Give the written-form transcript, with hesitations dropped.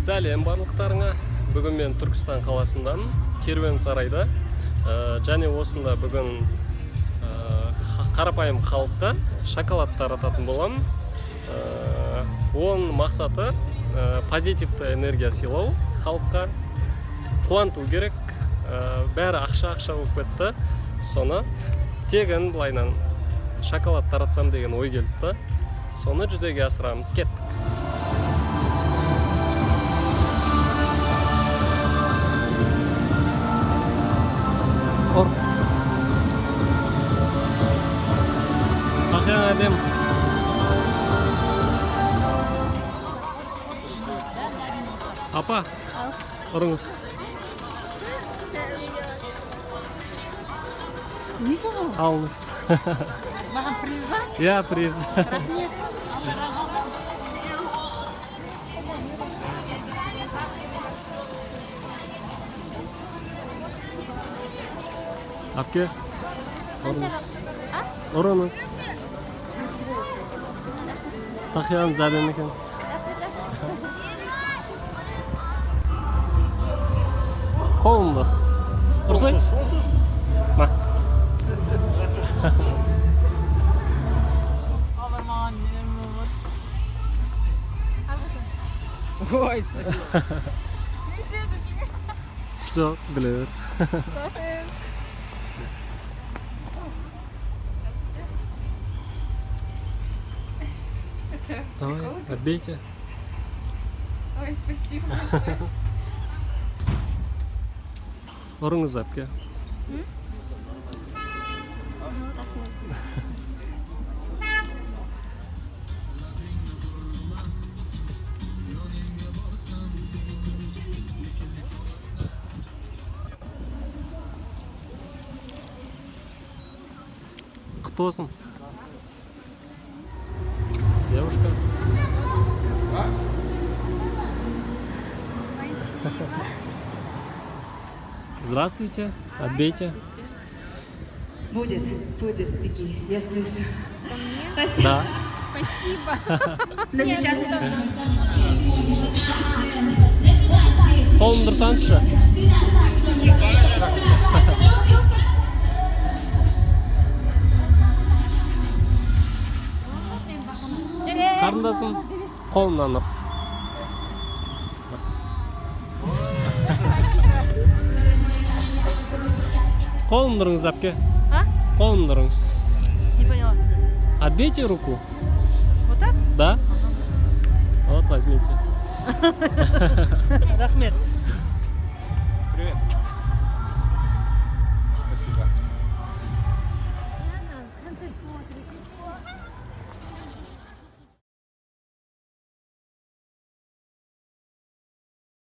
Сәлем барлықтарыңа. Бүгін мен Түркістан қаласындамын, Керуен сарайда. Және осында бүгін қарапайым халыққа шоколад тарататын боламын. Оның мақсаты позитивті энергия сыйлау халыққа, қуанту керек. Бәрі ақша ақша болып кетті. Соны тегін былайынан шоколад таратсам деген ой келді да, соны жүзеге асырамыз. Кеттік. Ұр. Тақияң әдем. Апа, ұрыңыз. Неге ол? Алыңыз. Маған приз ба? Иә, приз. Рахмет. Алла разы болсын. Әпке, ұрыңыз. Ұрыңыз. Тақияңыз әдемі екен. Қолымды. Ұрсай? Ма. Ой, спасибо. Жоқ, біле бер. Это Давай, прикол? отбейте. Ой, спасибо большое. Ұрыңыз, әпке. Құтты болсын. Девушка. Спасибо. Здравствуйте, отбейте. Будет, будет, беги, я слышу. Да. Спасибо. Но сейчас Қолыңды ұрсаңызшы. Қарындасым, қолымнан ұр. Қолымды ұрыңыз, әпке. А? Қолымды ұрыңыз. Не поняла. Отбейте руку. Вот так? Да? Вот, возьмите. Рахмет. Привет.